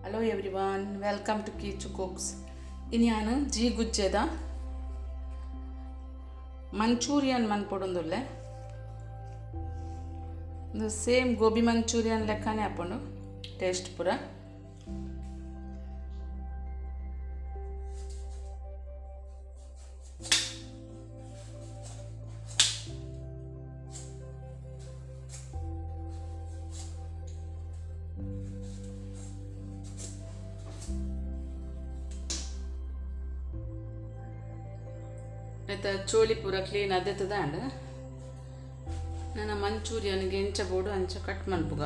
Hello everyone, welcome to Kichu cooks. ಇನ್ಯಾನು G ಗುಜ್ಜೆದ manchurian ಮನ್ಪೊಡೊಂದುಲ್ಲೆ. ಉಂದು ಸೇಮ್ ಗೋಬಿ ಮಂಚೂರಿಯನ್ ಲೆಕ್ಕನೆ ಆಪುಂಡು ಟೇಸ್ಟ್ ಪೂರ. ಐತ ಚೋಲಿ ಪೂರ ಕ್ಲೀನ್ ಅದೆತದಾಂಡ್. ನನ್ನ ಮಂಚೂರಿಯನ್ಗೆ ಎಂಚ ಬೋಡು ಅಂಚ ಕಟ್ ಮನ್ಪುಗ.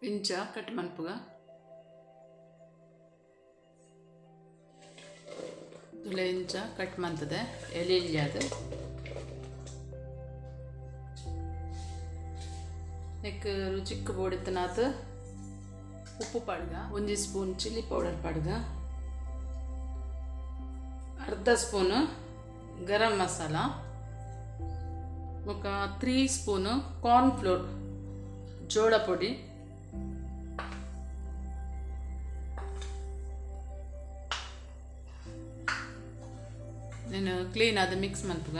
ಇಂಚ ಕಟ್ ಮನ್ಪುಗ. ತುಲೆ ಇಂಚ ಕಟ್ ಮಂತದೆ ಎಲೆ ಅದು. ನೆಕ್ ರುಚಿಕ್ ಬೋಡಿತ್ತನಾತ್ ಉಪ್ಪು ಪಾಡ್ಗ, ಒಂಜಿ ಸ್ಪೂನ್ ಚಿಲ್ಲಿ ಪೌಡರ್ ಪಾಡ್ಗ, ಅರ್ಧ ಸ್ಪೂನ್ ಗರಂ ಮಸಾಲ, ಬೊಕ 3 ಸ್ಪೂನ್ ಕಾರ್ನ್ ಫ್ಲೋರ್ ಜೋಳ ಪೊಡಿ, నేను ಕ್ಲೀನ್ ಅದು ಮಿಕ್ಸ್ ಮನ್ಪುಗ.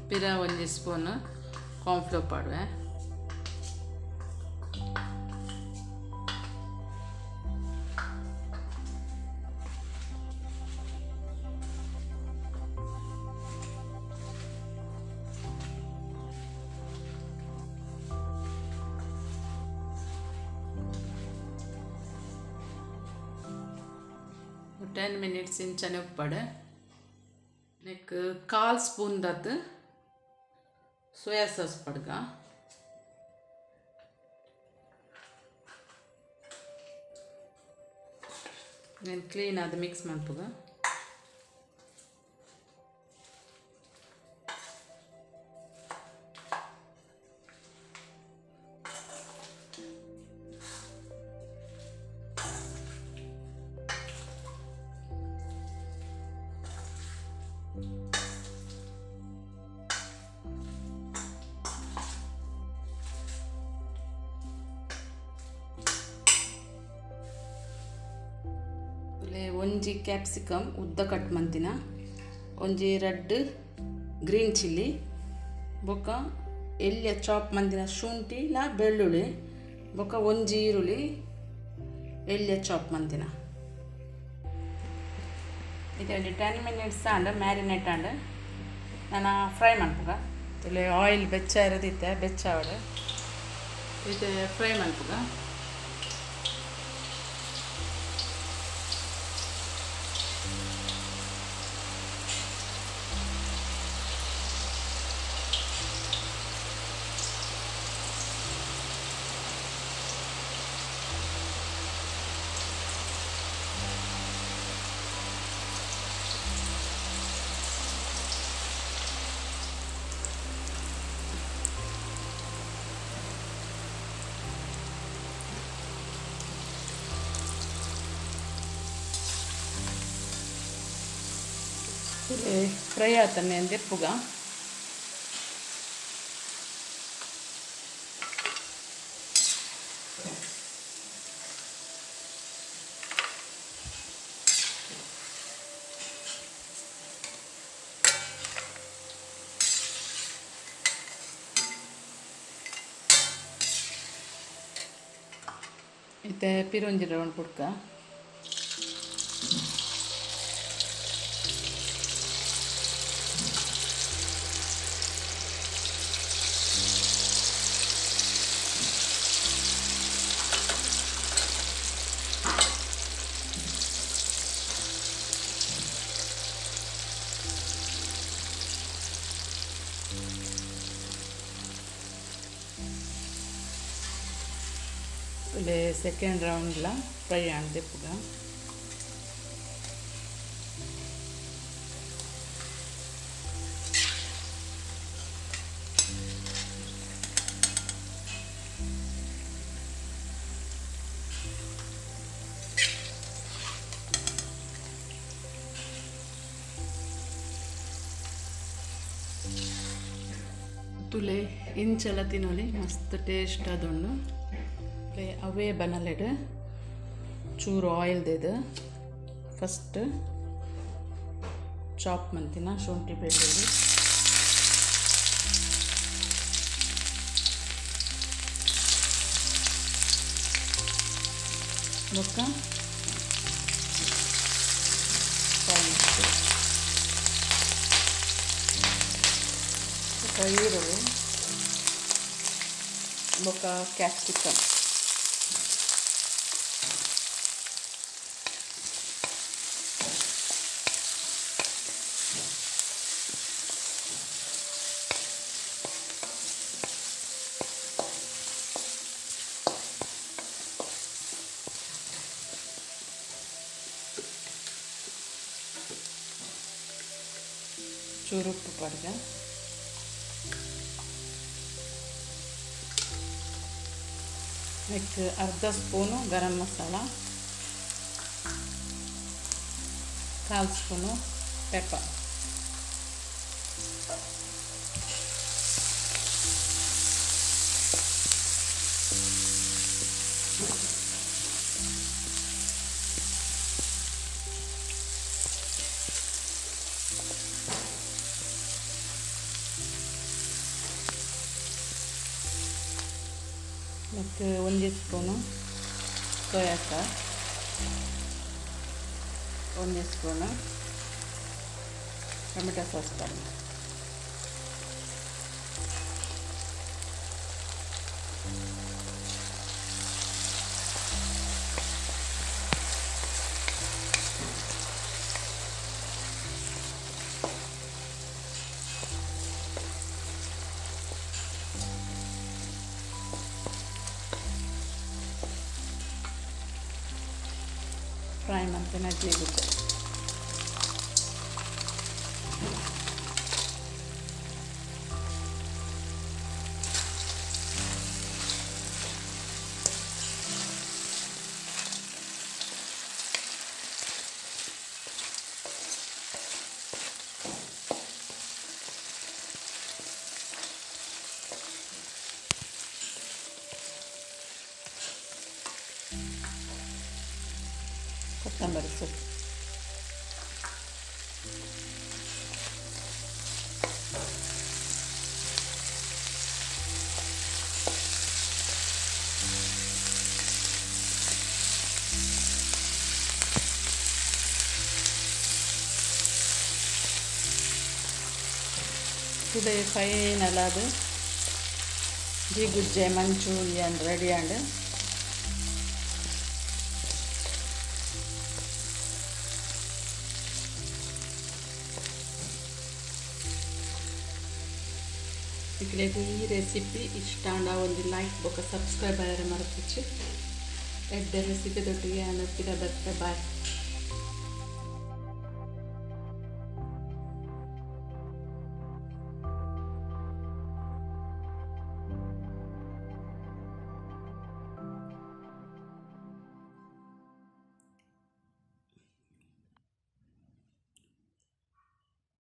ಪಿರ ಒಂಜಿ ಸ್ಪೂನ್ ಕಾರ್ನ್ ಫ್ಲೋರ್ ಪಾಡುವೆ. 10 ಮಿನಿಟ್ಸ್ ಇಂಚನೆ ಉಪ್ಪಾಡು. ನೆಕ್ 1/4 ಸ್ಪೂನ್ ದತ್ತು ಸೋಯಾ ಸಾಸ್ ಪಡ್ಗ. నేను ಕ್ಲೀನ್ ಅದು ಮಿಕ್ಸ್ ಮನ್ಪುಗ. ಒಂಜಿ ಕ್ಯಾಪ್ಸಿಕಮ್ ಉದ್ದ ಕಟ್ ಮಂತಿನ, ಒಂಜಿ ರೆಡ್ ಗ್ರೀನ್ ಚಿಲ್ಲಿ, ಬೊಕ್ಕ ಎಲ್ಯ ಚಾಪ್ ಮಂತಿನ ಶುಂಠಿ ಲಾ ಬೆಳ್ಳುಳ್ಳಿ, ಬೊಕ್ಕ ಒಂಜಿ ಈರುಳ್ಳಿ ಎಲ್ಯ ಚಾಪ್ ಮಂತಿನ. ಇದು ಒಂಜಿ 10 ಮಿನಿಟ್ಸ್ ಆಂಡ್ ಮ್ಯಾರಿನೇಟ್ ಆಂಡ್. ನಾನು ಫ್ರೈ ಮನ್ಪುಗ. ತುಲೆ ಆಯಿಲ್ ಬೆಚ್ಚ ಇರೋದಿತ್ತೆ, ಬೆಚ್ಚ ಆವಡೆ ಇದು ಫ್ರೈ ಮನ್ಪುಗ. ಫ್ರೈ ಆತನೆ ದೆಪ್ಪುಗ. ಇತ್ತೆ ಪಿರೊಂಜಿ ರೌಂಡ್ ಪುಡ್ಕ. ಸೆಕೆಂಡ್ ರೌಂಡ್ಲ ಫ್ರೈ ಆಂಡ್ ಪುಗ. ತುಲೆ ಇಂಚಲ ತಿನ್ನೋಲಿ ಮಸ್ತ್ ಟೇಸ್ಟ್ ಆದುಂಡು. ಅವೇ ಬನಲೆಡ್ ಚೂರು ಆಯಿಲ್ ದೇದು ಫಸ್ಟ್ ಚಾಪ್ ಮಂತಿನ ಶುಂಠಿ ಬೆಳ್ಳುಳ್ಳಿ ಬೊಕ್ಕ ಈರುಳ್ಳಿ ಬೊಕ್ಕ ಕ್ಯಾಪ್ಸಿಕಮ್ ಚೂರು ಉಪ್ಪು ಪಡ್ಗ ನೆಕ್ಸ್ಟ್ ಅರ್ಧ ಸ್ಪೂನು ಗರಂ ಮಸಾಲ, ಕಾಲು ಸ್ಪೂನು ಪೆಪ್ಪರ್. ಮತ್ತು 1 spoon soy sauce, 1 spoon tomato sauce powder. Fry ಮಂತಿನ ಜೀರಿಗೆ. ಕೊತ್ತಂಬರಿ ಸೊಪ್ಪು. ಇದು ಫೈನಲ್ ಅದು ಜೀಗುಜ್ಜೆ ಮಂಚೂರಿಯನ್ ರೆಡಿ ಆಂಡ್. ಈ ರೆಸಿಪಿ ಇಷ್ಟ ಆಂಡ ಒಂದು ಲೈಕ್ ಬೊಕ ಸಬ್ಸ್ಕ್ರೈಬ್ ಆಯರೆ ಮರಪುಚ್ಚಿ. ಎಡ್ಡೆ ರೆಸಿಪಿ ದೊಟ್ಟಿಗೆ ಅನ್ನ ಪಿರ ಬರ್ತೆ. ಬಾಯ್.